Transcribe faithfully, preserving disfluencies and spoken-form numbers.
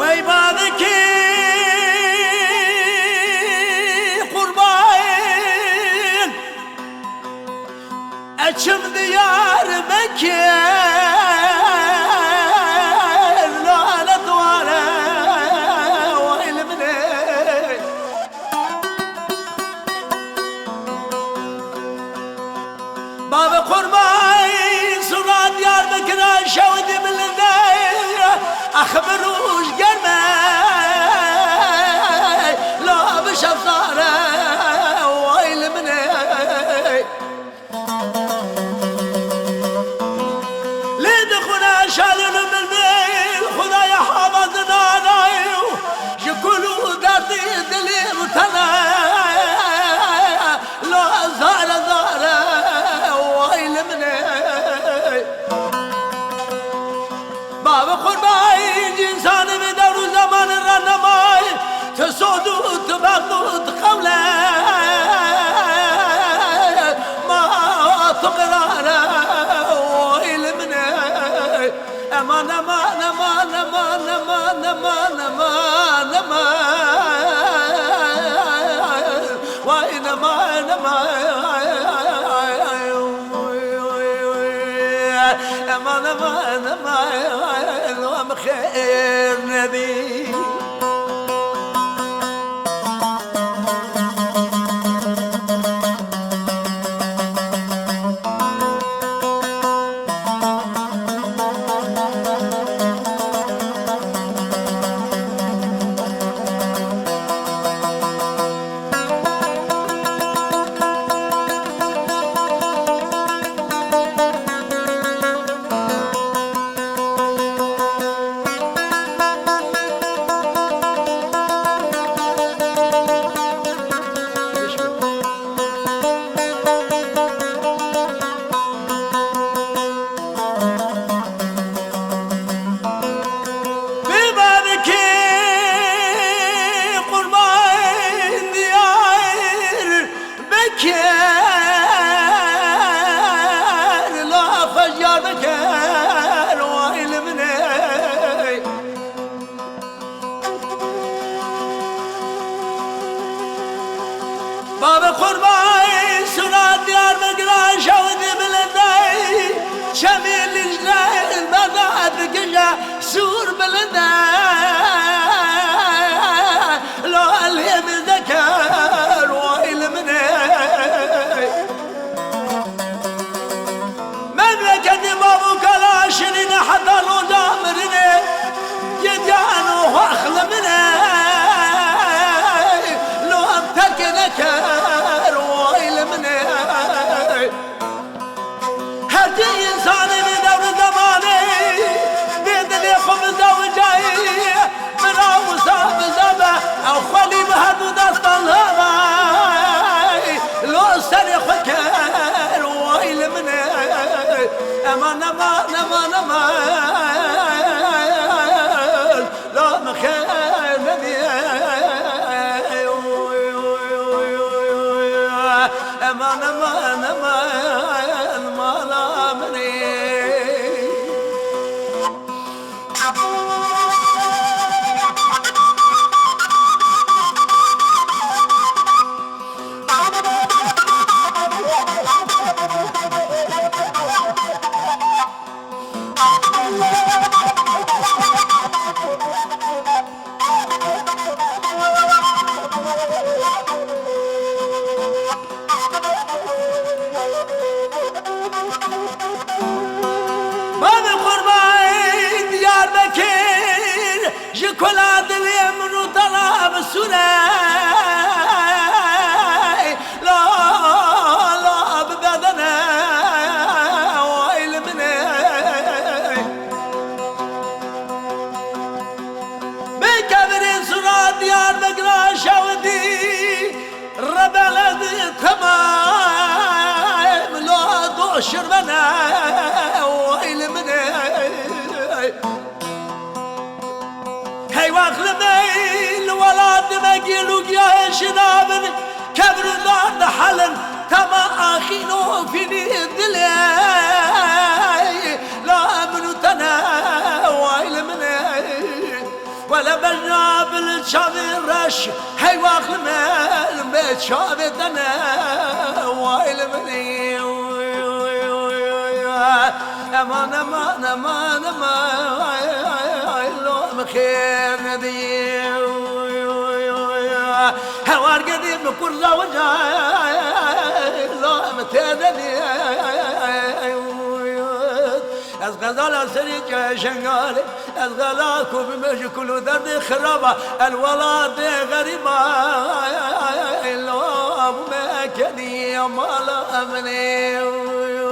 Wey bavekî qurban, eçim Diyarbekir, lanet ware, wey li min ê. Bavê Qurban sura Diyarbekir e, şew di bilinde, ex bi roj germ e, la bi şev sar e, wey li min ê. Lê dixwine şalin û bilbil, Xwedaya hava zinana û ji kul û derdê dilê min tene. La zare zare, wey li min ê. Bavê Qurban, însanê vê dewr û zemanê re nemay, tu sod û tu bext û tu qewle, ma tu qirare, wey li min ê. Eman, eman, eman, eman. Wey nema, nema, ema nema, nema, nema, xêr nebî. Bi bavekê Qurban Diyarbekir, la xwe ji yar biker, wey li min ê. Bavê Qurban sura Diyarbekir e, şew di bilinde, çemê li jilê me de dikije, sûr bilind e, la lê min zeker, wey li min ê. Memleketê bav û kala şirîn e heta lonca mirinê, yê diyan û xwex li min e, lo em terkê neker, wey li min ê. Her ti însanê vê dewr û zemanê, bê dilê xwe bizewicay, bira wisa bizabe, ew xwelî bi her du destan lava, lo serê xwe ker, wey li min ê. Eman, eman, eman, eman, la min xêr nebî. Eman, eman, eman, mala min ê. Bavê Qurban Diyarbekir, ji kula dilê min û te re bi sûr e, la, la bi bedene, wey li min ê. Bi kevirê sura Diyarbekir e şewitî, rebeled temam lo do şirvene, wey li min ê. Hey wext li me, li welatê me gîl û giyahê şinabin, kevir û dar dihelin, tema axîn û fînî dilê. Çavê reş hey waxlim el bê çavê te ne way li min ê. Eman, eman, eman, eman, lo min xêr nedî. Hewar gedî min kurza wina, lo min tê nedî. Ez xezala serê çaya Şengalê, ez xela ku bi me ji kul û derdê xiraba, el welatê xerîba, lo bû me kenî mala min ê.